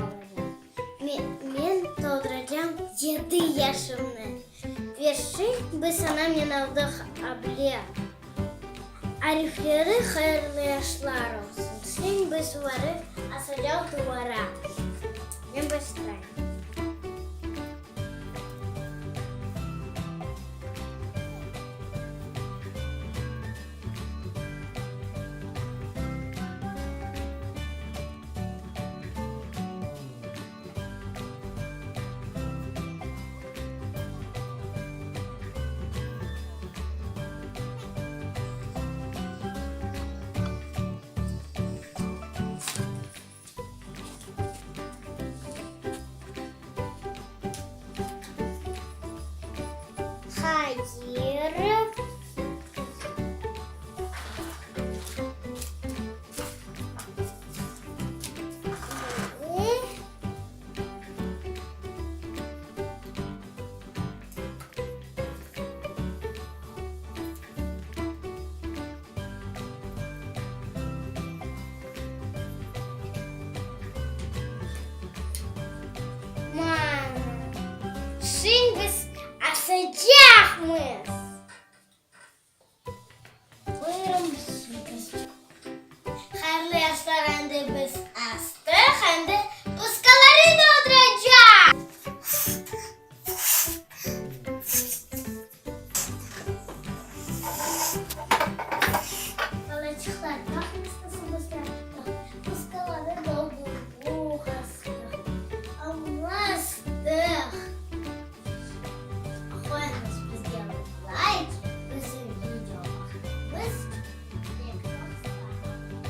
olacaq. Men tolduracam yedi yaşımnı. Beşik biz anamnen aldıq able. Arifleri hayırlı yaşlar olsun. Sen biz oları asacaq duvara. Men başlayım. Hayır. Mana, şimdi biz asacaqmız. Buyurın, Hayırlı yaşlar endi biz astıq, endi puskaları dolduracaq. Balaçıqlar, baqıñız nasıl biz yaptıq, puskaları doldurduq, astıq, astıq. Qoyıñız bizge layk, bizim videolarımız pek çoq sağ olun.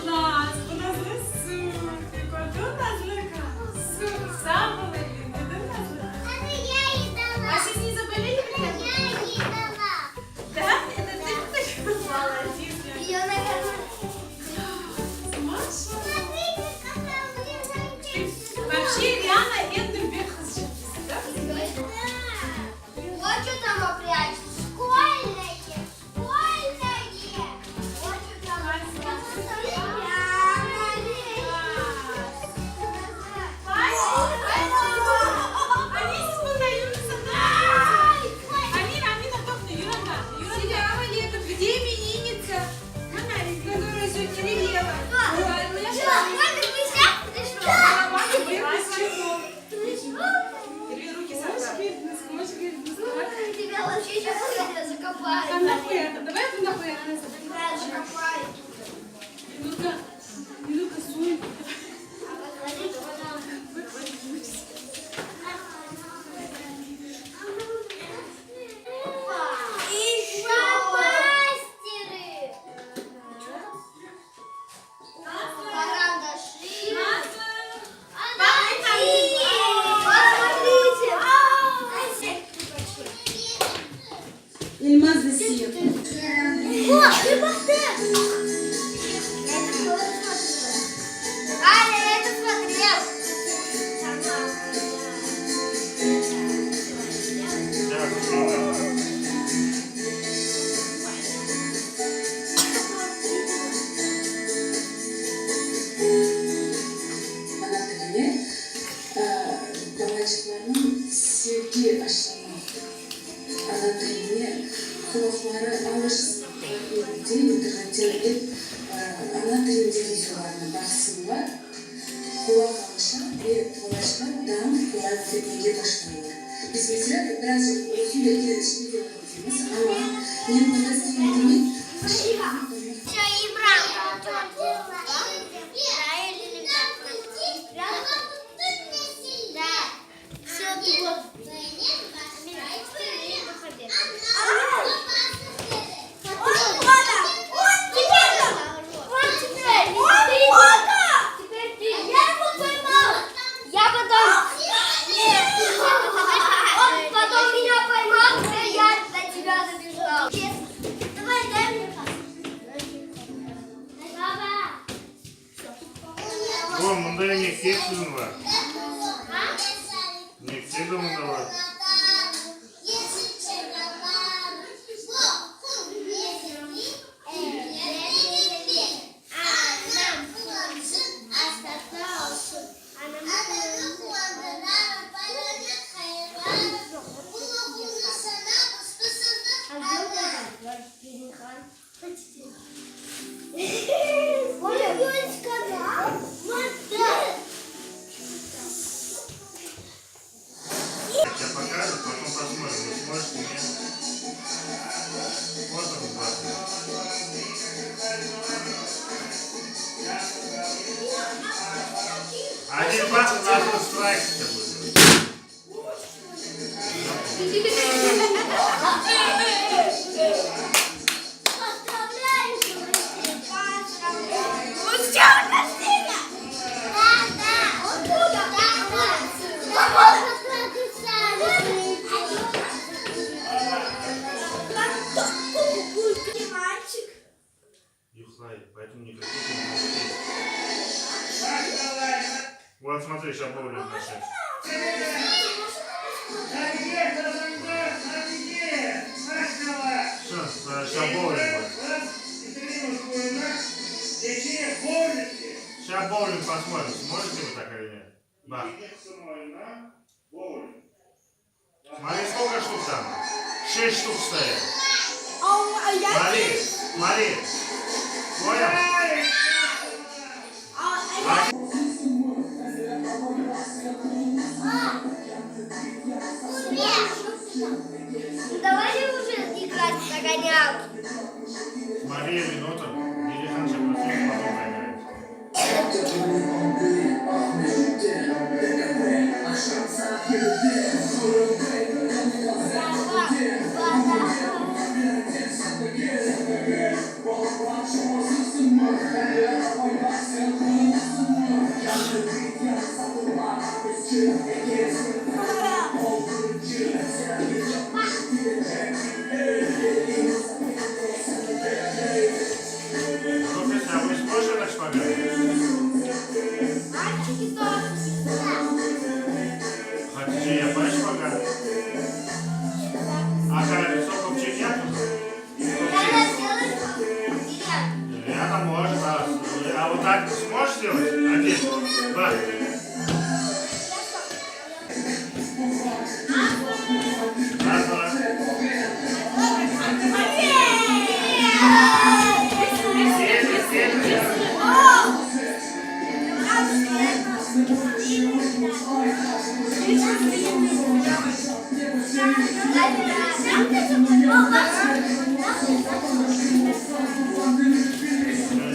Класс, bu nasıl süper, gördün Nazlı? Süper, sağ ol, Elvin, gördün Nazlı? А siz не заболели? Да? Это ты? Молодец. Маша. Вообще, Риана eñ dülber qızçıq, да? Вот что там опрячь. Школьное, школьное. Вот что там Они siz bunda yürüsün. Амина, Амина, toqta, yürü yürü. Selâm aleyküm. Где именинница, которая сегодня ревела? Bir qızçıq ol. Elvin, руки сюда. Hoş geldiniz, hoş geldiniz. Тебя вообще сейчас закопают. Давай bunda qoyarmız. Закопают. Ну-ка, ну-ка, суй. Фломастеры. Карандаши. Посмотрите. Elmaz da siyah. Ana tiline balaçıqlarnıñ sevgi aşlamaq, ana tiline qulaqları alışsınlar, evde, internetten ep ana tilinde videolarnı baqsınlar, qulaq alışa ve balaçıqlar daa qolay ögrenmege başlaylar. Biz meselâ, birazcıq olsun belki şimdi de ögretemiz, amma men mında isteyim demek, O, mında mektep siziñ bar. Mektep de mında bar. Сейчас покажут, потом посмотрим, вы сможете, нет. Вот он, бах. Один бах, на страйк сейчас будет. Yuqlay, поэтому никаких не может. Вот смотри, сейчас боулинг начнется. Все, сейчас боулинг будет. Сейчас боулинг посмотрим, сможете вы так или нет? Бах. Смотри, сколько штук там? Шесть штук стоит. Смотри, смотри. Понял? А Ну давайте уже играть в догонялки. Смотри, минуту. Мелихан сейчас просил, потом поиграете. Ну, а вы сможете на шпагат? Мальчики тоже. Hatice yapar şpagat. А Харисо копчик yapmadı? Надо сделать Лена может, а, а вот так ты сможешь сделать? Один, два. Раз, два. Сели, сели.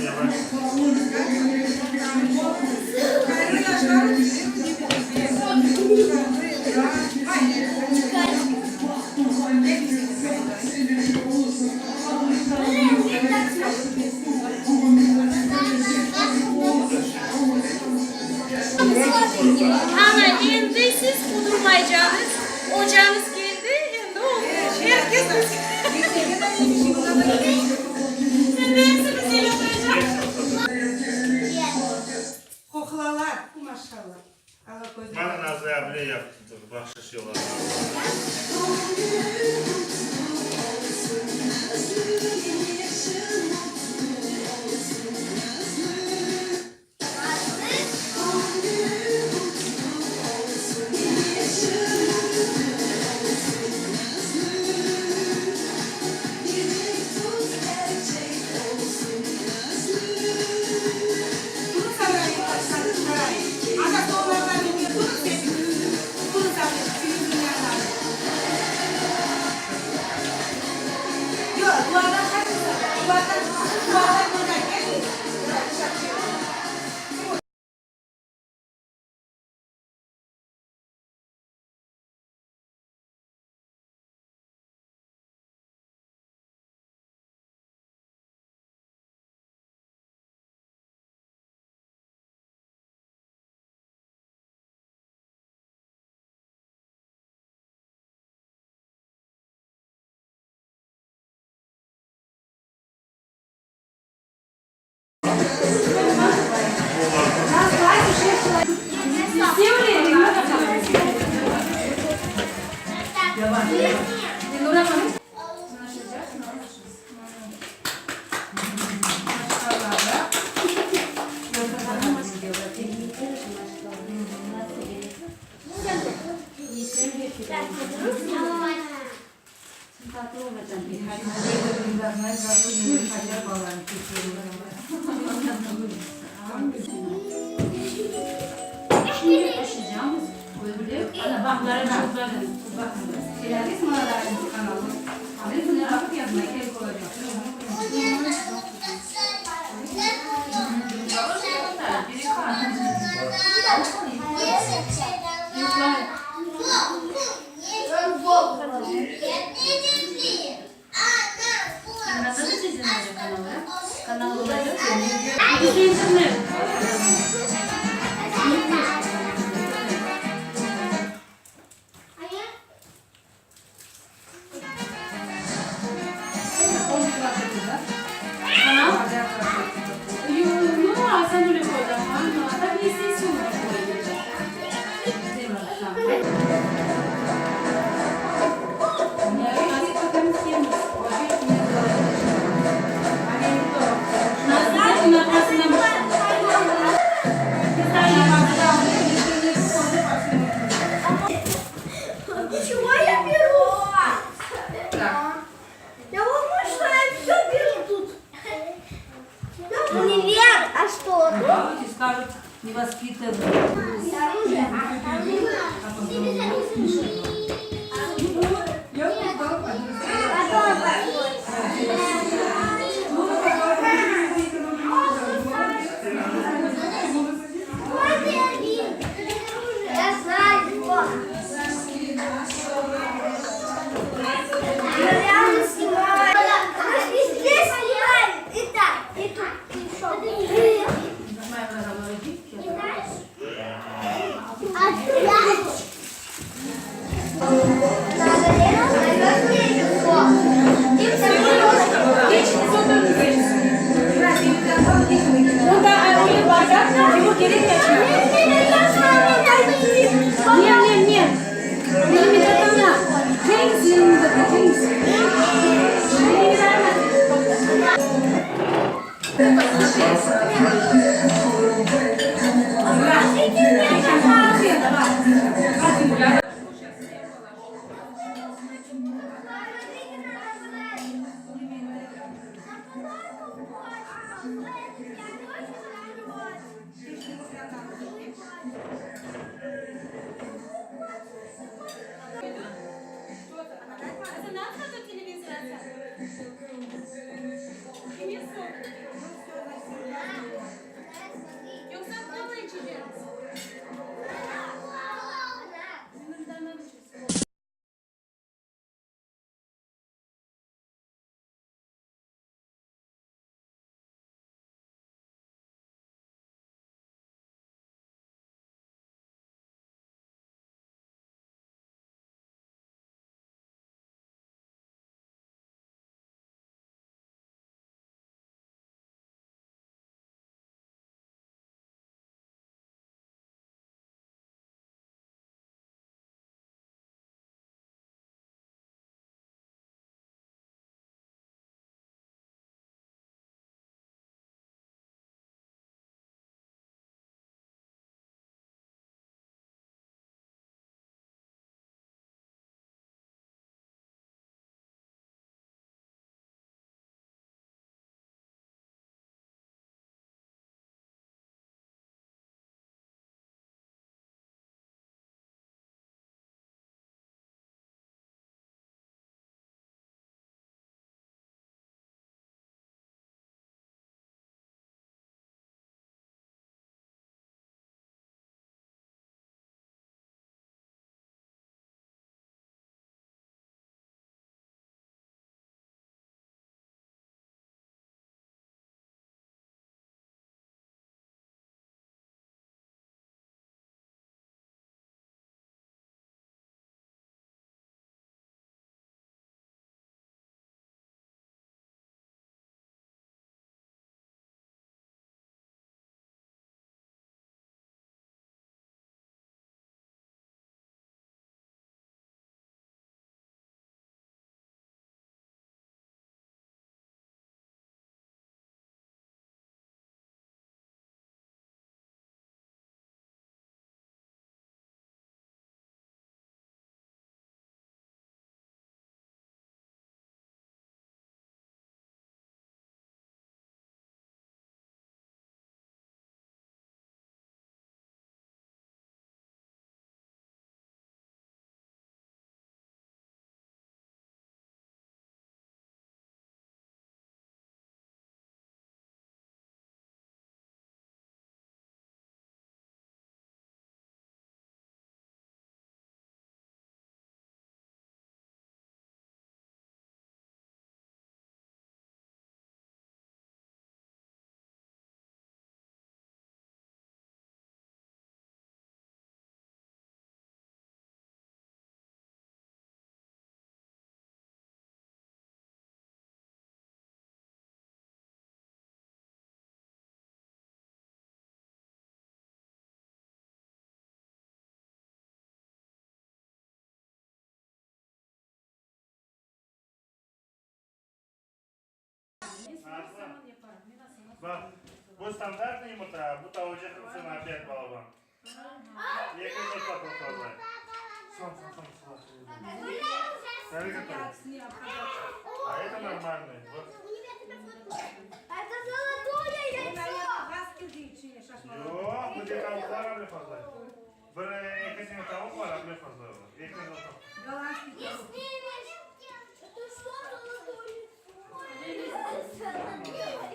Yavaş. Sen de episi güzel oturacaq. Qoqlalar, maşallah. Alla közüni. Mana Nazlı abile yaptı, bahşış yolladı. Чего я беру? Я думаю, что я все беру тут. Универ, а что? Бабушки скажут, невоспитанный. Я знаю, вот. Реально снимаю. Нас везде снимают. И так, и тут, и еще. Не знаешь? А я? Baq, bu standartnıy yımırta, bu tavucıqnıñ opet balaban. Eki yımırta toqtaday. Soñ, soñ, soñ, Смотри, какой. А это нормальный. Вот. Это золотое яйцо! Yoq, bu de tavuqlar bile fazla. Bir, eki tane tavuq bar, bile fazla. Eki tane tavuq. Не снимешь! Это что золотое яйцо?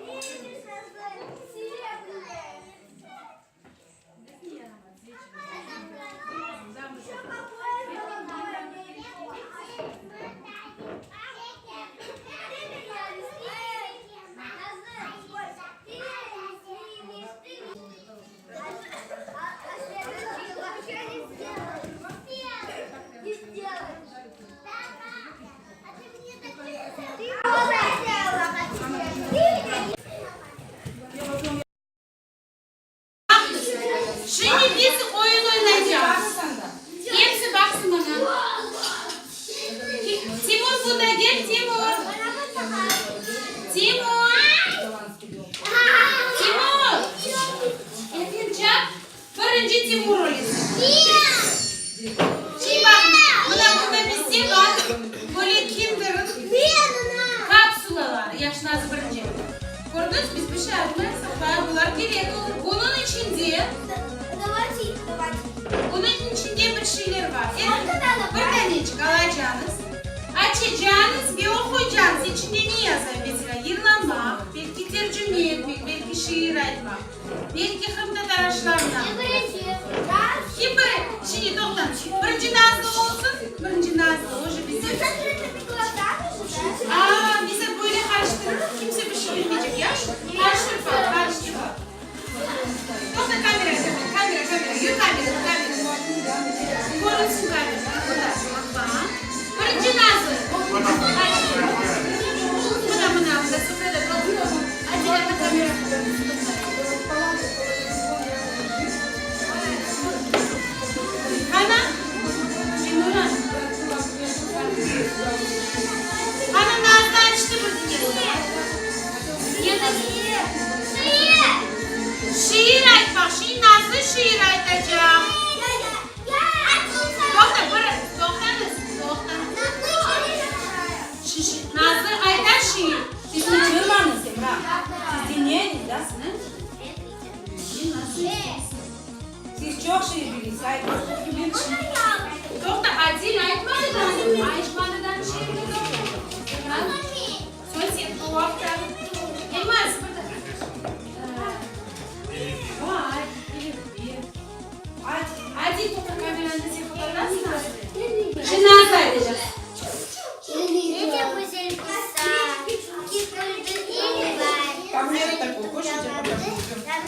Не снимешь, это серебряное. Еще какое золотое Ты меня не снимешь. Ты меня не снимешь. Ты А следующий вообще не сделаешь. Не сделаешь. А ты мне Ты сделала, Ты меня Şimdi biz oyun oynaycaqmız. Episi baqsın maña. Timur, bunda gel, Timur. Timur. Timur. Çap. Birinci Timur oynasın. Şimdi baq, mına bunda bizde bar, böyle Kinderniñ kapsulaları, yaşnazı birinci. Kördiñiz, biz bir şey aytmaymız, bular kerek olur. Bunıñ içinde, Давайте, давайте. bunıñ içinde bir şeyler bar. Bir tanecik alacaqsıñız, açacaqsıñız ve oquycaqsıñız. İçinde ne yaza? Mesela, yırlamaq, belki tercüme etmek, belki şiir aytmaq, belki qırımtatar aşlarından. Kim bir, şimdi toqtañ, birinci Nazlı olsun, birinci Nazlı, уже bizim. С закрытыми глазами же, да? Aa, bize böyle qarıştırır, kimse bir şey bilmeyecek ya. Qarıştırıp baq, qarıştırıp baq. Toqta kamera, kamera, kamera, yür kamera, kamera. Körünsin kamera. Mında. Birinci Nazlı. Qarıştır. Mına, mına, mında sofrada. Отдельно kamera. Qana? Lenura. Qana Nazlı açtı bir Endi şiir aytmaq. Şimdi Nazlı şiir aytacaq. Toqta, bir, toqtañız, toqtañız. Nazlı ayta şiir. Siz uçurmañız, Emra. Siz diñleñiz, da? Siz çoq şiir bilesiz, aytıñız. Toqta, Adil aytmadı da. Aytmadı da şiirni toqta. Soñ sen o vaqıtta. Elmaz, bir dakika. Vay, Elif, Ayt. Adil, toqta kameranı sen qapatasıñ Şimdi Nazlı aytacaq. Нече güzel qızlar, ki küldi ilk Там нет такого, хочешь, я тебе покажу? Çeçekler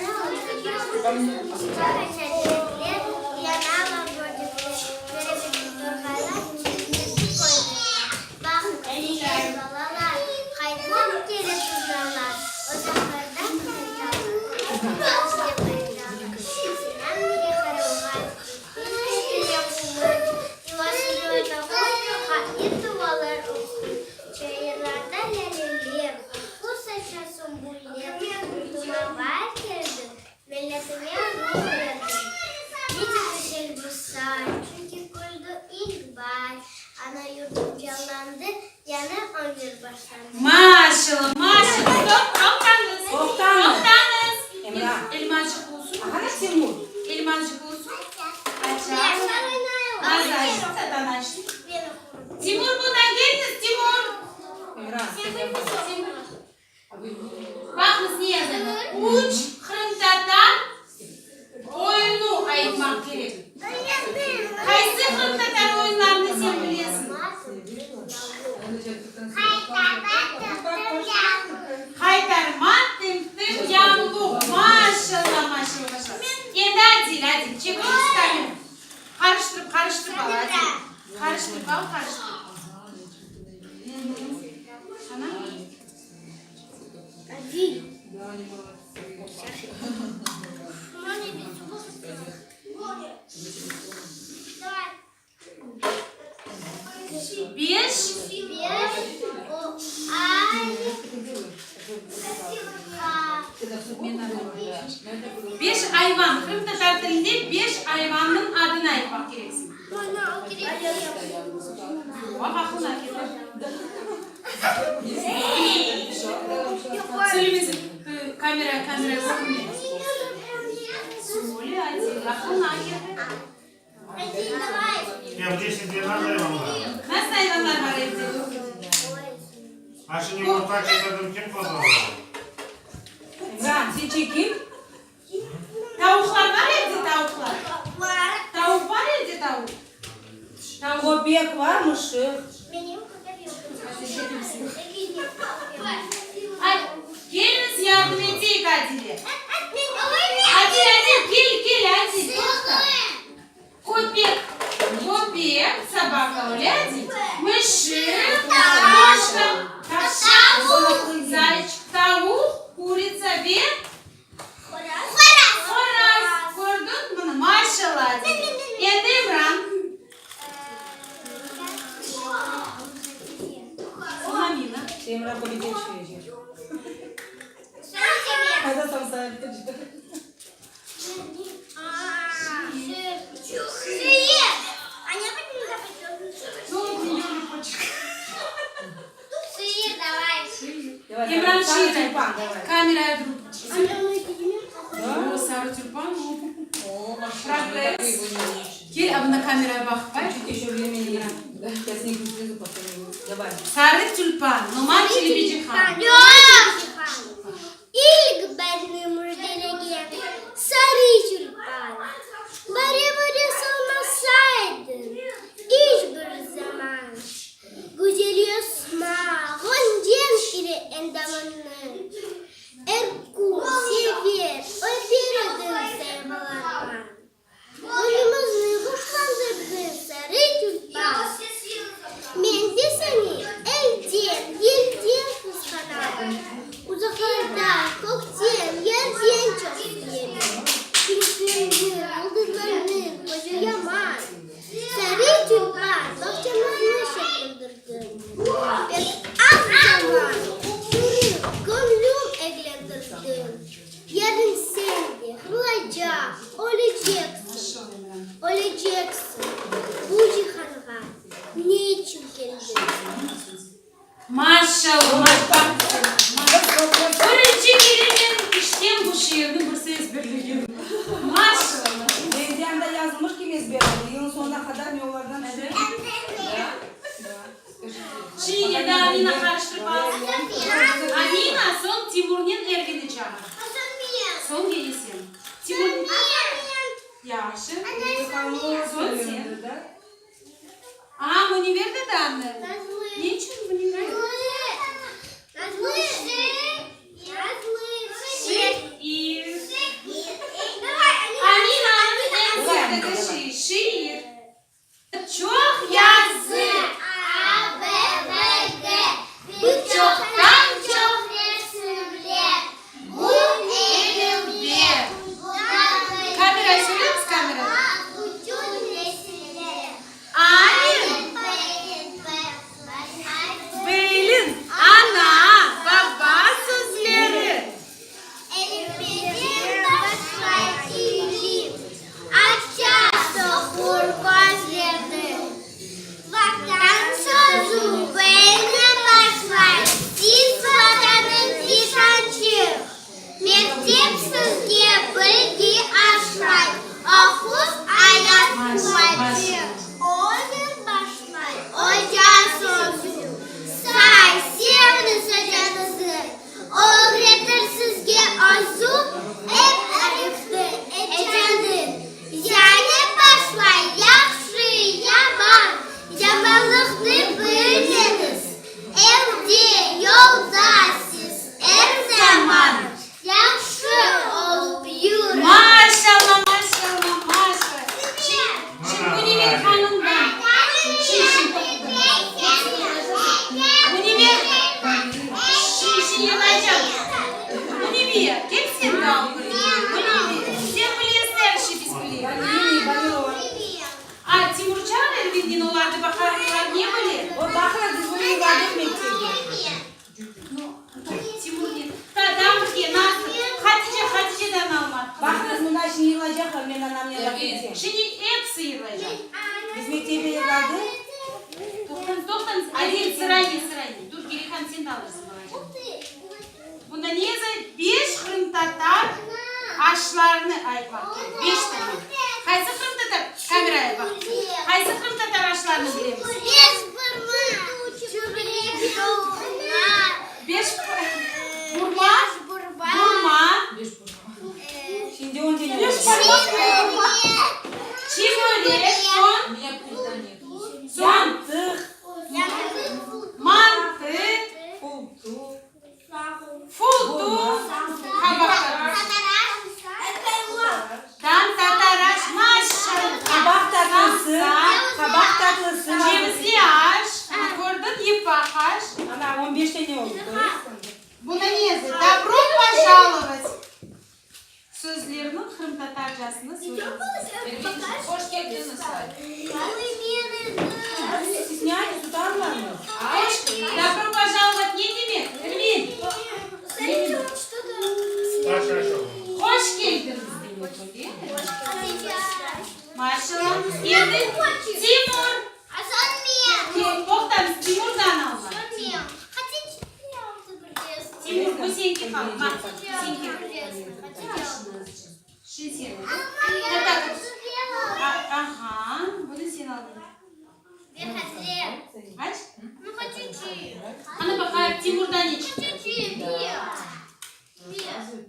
yanalar böcekler, torğaylar çiftleşip oynalar. Baqıñ, balalar, qaydan kele turnalar, uzaqlardan qaytalar, qaytalar. Selam bere qarılğaç, kele qumaç, yuvasını qoy, dualar oquy. Çayırlarda lâleler, qoqu saça sümbüller, Yurtuma baar keldi, milletime ruh berdi. Nice güzel bu say, çünki küldi ilk baar, Ana yurtum canlandı, yañı ömür başlandı. Maşallah, maşallah. Stop, toqtañız. Toqtañız. Toqtañız. Emra. Elmazcıq olsun. Qana Timur. Elmazcıq olsun. Açar. Nazlı açtı, zaten açtı. Timur bundan keliñiz, Timur. Emra. Timur. Baqıñız ne yazadı. Üç qırımtatar oyunı aytmaq kerek. Qaysı qırımtatar oyunlarını sen bilesiñ? Qaytarma, tım-tım, yavluq. Maşallah, maşallah, maşallah. Endi Adil, Adil, çekiniz kamera. Qarıştırıp, qarıştırıp al, Adil. Qarıştırıp al, qarıştırıp. Qana? Adil. Да, они молодцы. Давай. Beş. Beş, o, ay. ayvan, qırımtatar tilinde beş ayvannıñ adını aytmaq kereksiñ. Yoq, aqlıña kelir. Söylemesiñ, kamera, kamera körünmey. Söyle, Adil, aqlıña kelir. Evde sizde nasıl ayvanlar bar? Nasıl ayvanlar bar evde? A şimdi yumurta ketirdim, kim qozğaladı? İmran, sen çekil. Tavuqlar bar evde, tavuqlar? Tavuq bar evde, tavuq? Tavuq. Köpek bar, mışıq. Ay, keliñiz yardım eteyik Adile. Adil, Adil, kel, kel, Adil, toqta. Köpek, köpek, sobaka, öyle, Adil? Mışıq, koşka, tavşan, zayçik, tavuq, kuritsa ve horaz. Kördiñ, mına, maşallah, Adil. Endi İmran. Soñ Amina. Emra köpek yetiştirecek. Qayda samsa yapacaq. Emran şiir ayt. Kameraya turıp. O, sarı tülpan o. Progress. Kel, a bunda kameraya baqıp ayt. Sarı tülpan, Noman Çelebicihan. İlk benim müjdelegen sarı tülpan, Bare-bare solmasaydın iç bir zaman, Güzel esma, ğoncem ile endamıñnı, Er kün sever, öper ediñ sayğılarman. Gönlümizni hoşlandırdı sarı tülpan, Men de seni elden, yelden qısqanam, Uzaqlarda, kökten, yerden çoq suyem. Küneşlerni, yıldızlarnı közü yaman, Sarı tülpan bağçamıznı şenlendirdi. Pek az zaman sürip göñlüm eglendirdi. Yarın sen de qırılacaq, öleceksiñ, öleceksiñ, bu cihanğa ne içün keldiñ? Maşallah, Birinci kere men iştem bu şiirni bir ezberlegenim. Maşallah. Endi anda yazılmış kim ezberledi, yılnıñ soñuna qadar men olardan tüşünem. Şimdi endi Amina qarıştırıp alsın. Amina, soñ Timurnen Ervinni çağır. Soñ kene sen. Timur. Yahşı. Soñ sen. A, Muniver de daa Ne içün Muniver? Şiir. Aminanıñ eñ sevdigi şiir. Şiir. Çoq yazıq. A, B, V, G. Bu çoqtan-çoq resimler, bu elifbe. Kameraya söyleymiz, kamera. Alim. Beylin, ana, baba sözleri. Elifbeden başlay ilim, Aça soqur közlerni. Vatan sözü böyle başlay, Siz Vatannıñ işançı. Mektep sizge bilgi aşlay, Oquv ayat quvançı. Onen başlay oca sözü, Say, seviñiz ocañıznı. Ögretir sizge özü ep arifni, eceni. Yani başlay yahşı, yaman, yamanlıqnı bilmeñiz. Evde, yolda siz er zaman yahşı olıp yürüñ. Maşallah, maşallah, maşallah. Şimdi Münevver hanımdan. Şimdi, şimdi Münevver, şimdi, şimdi yırlaycaq. Münevver, kel sen de al buraya. Münevver, sen bilesiñ er şey, biz bilemiz. A, Timur çağır Ervinden, olar da baqar, olar ne bile? O baqar, biz bunı yolladıq mektepke. Timur ne? Ta, daa birge, Nazlı, Hatice, Haticeden alma. Baqıñız, mında şimdi. Şimdi episi yırlaycaq. Biz mektepte yırladı. Toqtañız, toqtañız, Ervin, sıraynen, sıraynen. Dur, Gerihan, sen de alırsıñ, balacığım. Bunda ne yaza? Beş qırımtatar aşlarını aytmaq kerek. Beş tane. Qaysı qırımtatar? Kameraya baq. Qaysı qırımtatar aşlarını bilemiz? Beş burma, burma. Şimdi on tane oldu. Çiğ börek, soñ, soñ, mantı, Fultu, qabaq tatlısı. Tam tataraş, maşallah. Qabaq tatlısı, qabaq tatlısı. Cevizli aş, kördiñ, yıpaq aş. Ana, on beş tane oldu, köresiñ. Bunı ne yazı? Dobro pojalovat sözleriniñ qırımtatarcasını söylesiñ. Hoş keldiñiz, say. Stesnâytесь, utanmañız. Hoş, dobro pojalovat ne demek, Ervin? Hoş keldiñiz demek o, değil mi? Maşallah. Endi Timur. Toqtañız, Timurdan alma. Timur, bu señki qal, ma, señki. Şu seniñ. Aha, bunı sen aldıñ. Aç. Qani baqayıq, Timurdan ne çıqtı?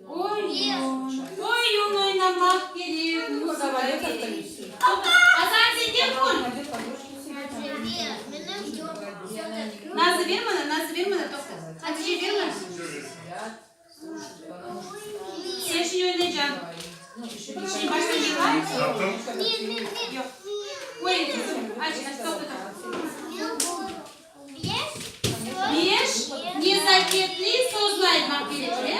Oyun, oyun oynamaq kerek, muzıka kerek. Asan, sende pul. Nazlı, ber mana, Nazlı, ber mana, toqta. Hatice, ber mana. Sen şimdi oynaycañ. Şimdi başta yırla. Yoq. Oyun, qızım. Aç, aç, toqta, toqta. Beş nezaketli sözni aytmaq kerek, e?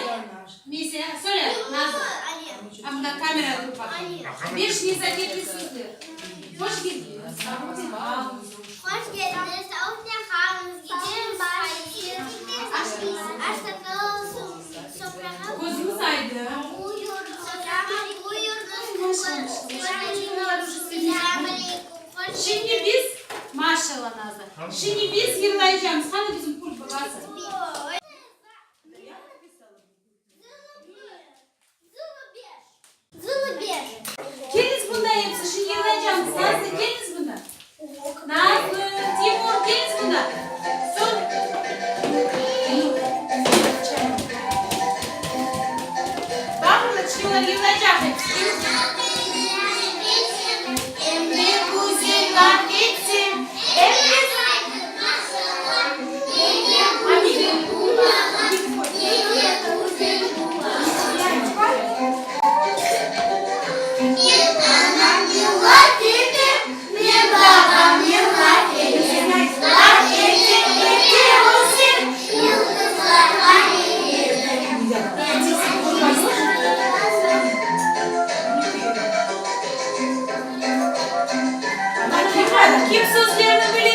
Meselâ, söyle, Nazlı. A mında kamera turıp baqay. Beş nezaketli sözler. Hoş keldiñiz, sağ olun. Hoş keldiñiz, sağlıqnen qalıñız, geceniz hayır, Közüñiz aydın. Şimdi biz, maşallah, Nazlı, şimdi biz yırlaycamız. Qani bizim pult babası? Keliñiz bunda episi, şimdi yırlaycamız. Nazlı, keliñiz bunda. Nazlı, Timur, keliñiz bunda. Soñ. Baqıñız, şimdi olar yırlaycaq episi. Keliñiz bunda. Em de güzel laf etsem, er kes. Kim sözlerni bile?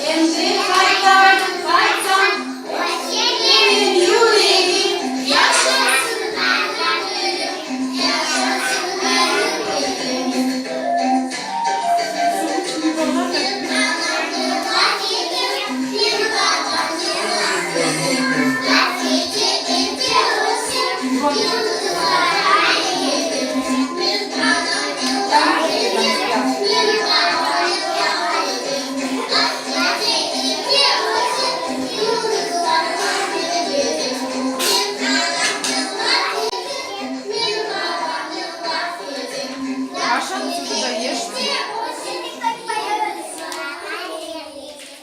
Endi qaytar, qaytsam, menim yüregim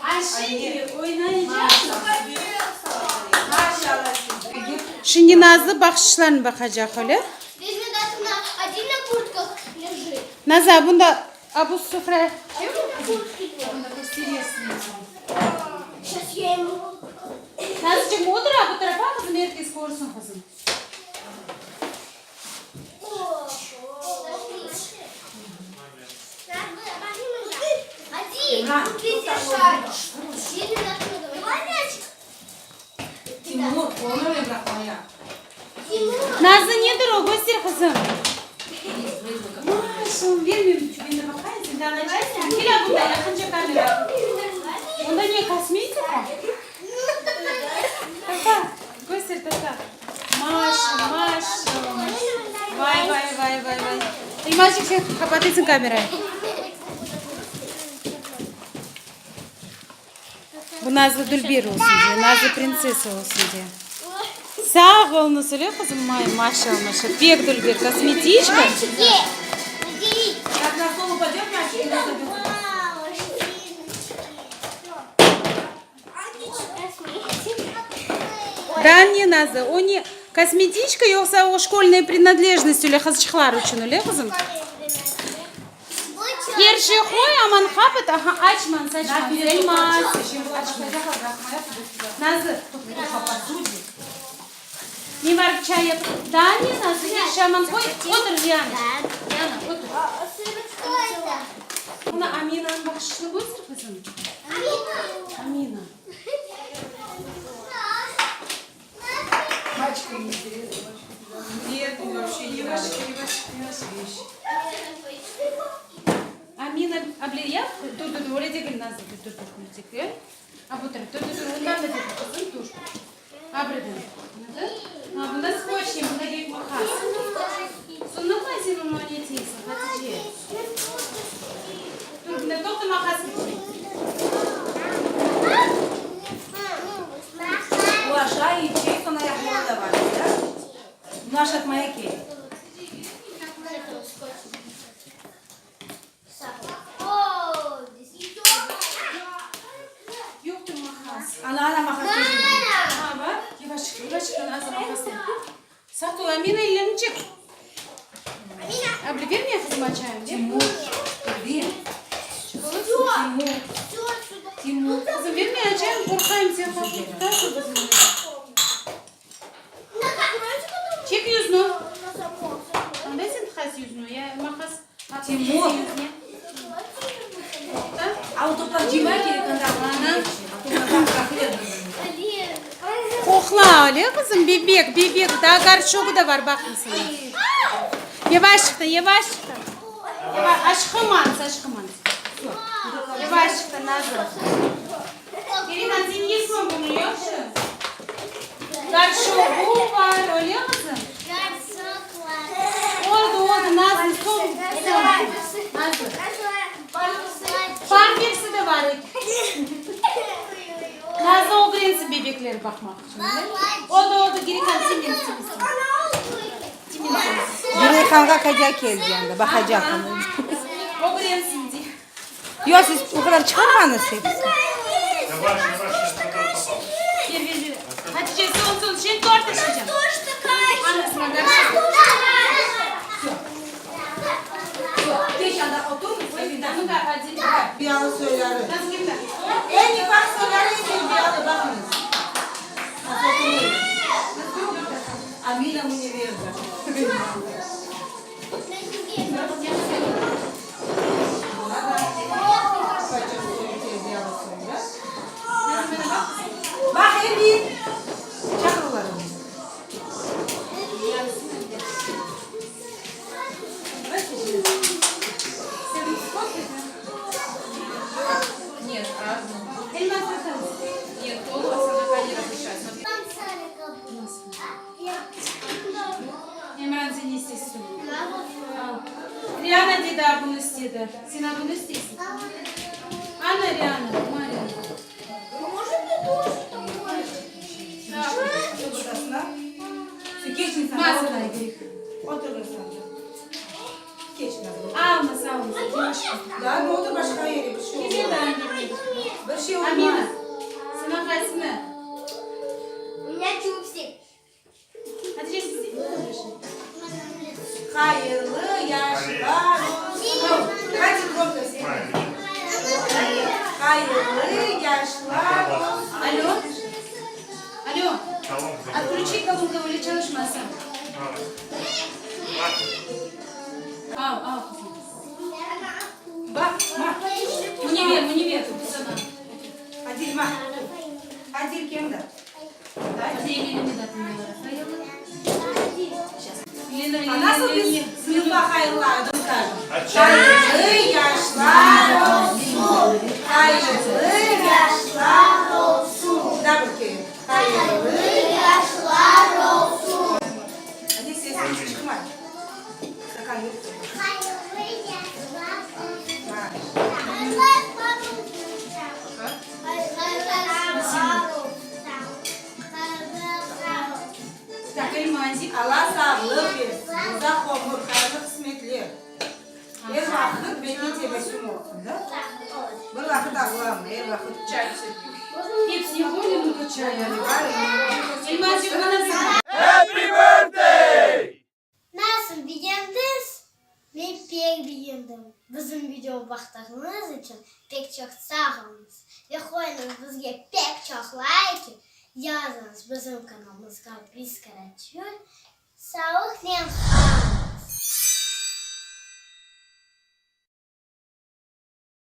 A şimdi oynaycaqmız. Şimdi Nazlı bahşışlarnı baqacaq, öyle? Nazlı, bunda a bu sofra Nazlıçıq, otur a bu tarafa, qızım, er kes körsin, qızım. Nazlı, nedir o? Köster, qızım. Maşallah, berme, men de baqayım, sen daa açaysıñ. Kel a bunda, yaqınca kamera. Onda ne, kosmetika? Tata, köster, tata. Maşallah, maşallah. Vay, vay, vay, vay, vay. Elmazçıq, sen qapatıysıñ kamerayı. Bu Nazlı dülber olsun diye, Nazlı printsessa olsun diye. Sağ oluñız, öyle qızım? May, maşallah, maşallah, pek dülber, kosmetiçka. Daa ne, Nazlı, o ne, kosmetiçka yoqsa o şkolnıy prinadlejnost öyle qızçıqlar içün, öyle qızım? Er şey qoy, aman qapat, aha, açmañız, açmañız, Elmaz, Nazlı, Men barıp çay yapıp, daa ne, Nazlı, er şey aman qoy, otur, Liana, Liana, otur. Mına Aminanıñ bahşışını köster, qızım. Amina. Amina, able yap, dur, dur, dur, öyle degil, Nazlı, dur, dur, dur, öyle degil. A bu taraf, dur, dur, dur, ondan da degil, qızım, dur. A birden. A, bunda skotç, bunda kerek maqas. Soñra sen onı neteysiñ, Hatice? Dur, bunda toqta, maqas ketireyim. O aşay, içe, soñ ayaqları da bar, da? Bunı aşatmaya kerek. Yoqtır maqas. Ana, ana, maqas ketirdim. Ha, bar. Yavaş, yavaş, Nazlı, maqasnı. Saqt ol, Amina, ellerini çek. Abla, ber men qızım açayım. Timur, ber. Timur, Timur. Qızım, ber men açayım, qorqayım, sen qapını tutasıñ, qızım. Çek yüzüni. Anda sen tıqaysıñ yüzüni, ya maqas. Timur. A o toplar cıymay kerek, anda. Ana. Qoqla, öyle qızım, bebek, bebek, daa gorşogı da bar, baqıñ sana. Yavaşçıqtan, yavaşçıqtan. Aşqımañız, aşqımañız. Yavaşçıqtan, Nazlı. Irina, sen yeysiñ bunı, yoqsa? Gorşogı bar, öyle qızım? Oldı, oldı, Nazlı, soñ, soñ. Nazlı. Pampersi de bar eken. Nazlı ögrensin bebekler baqmaq içün, öyle? Oldı, oldı, Girikan, sen meni istemeysiñ. Girikanğa Katya keldi endi, baqacaq onı. Ögrensin dey. Yoq, siz o qadar çıqarmañız hepsini. Yavaş, yavaş, şimdi Ver, ver, ver. Hatice, soñ, soñ, şimdi tort aşaycaq. Anasına qarşı. Keç anda oturıñız, Ну-ка, один. Biyalı soyları. Nasıl kimler? Eñ ufaq soyları eñ biyalı, baqıñız. Nasıl oturıyor? Amina Münevverda. Baq, Elvin! Çağır olarnı. Emran, sen ne isteysiñ? Riana dedi, a bunı istedi. Sen a bunı isteysiñ? Ana, Riana, ma, Riana. Ma sana kerek. Almız, almız. Kime daa kerek? Amina, sana qaysını? yaşlar olsun. Alo. Alo. Kolonka. Отключи колонка öyle çalışmasın. Bak. Al, al qızım. Baq, baq. Münevver, Münevver, sana. Adil ma. Adil kimdi? Elena, A nasıl biz sınıfa hayırlı скажем? Aç. Hayırlı yaşlar olsun. Hayırlı yaşlar olsun. Daa bir kere. Hayırlı Yaşlar olsun. Hadi sesimiz çıqmay. Stakan yoq. Hayırlı yaşlar olsun. Ha. Hayırlı yaşlar olsun. Hayırlı yaşlar olsun. Так, Эльмазик. Alla sağlıq bersin, uzaq ömür, hayırlı qısmetler. Er vaqıt belli tebessüm olsun, da? Bir vaqıt ağlama, er vaqıt Çay Hepsini koy, ну-ка чай. Elmazик, bana sen. Happy birthday! Nasıl begendiñiz? Men pek begendim. Bizim video baqtığıñız içün pek çoq sağ oluñız. Ve qoyuñız bizge pek çoq layki, yazıñız bizim kanalımızğa Biz Karaçöl. Sağlıqnen qalıñ!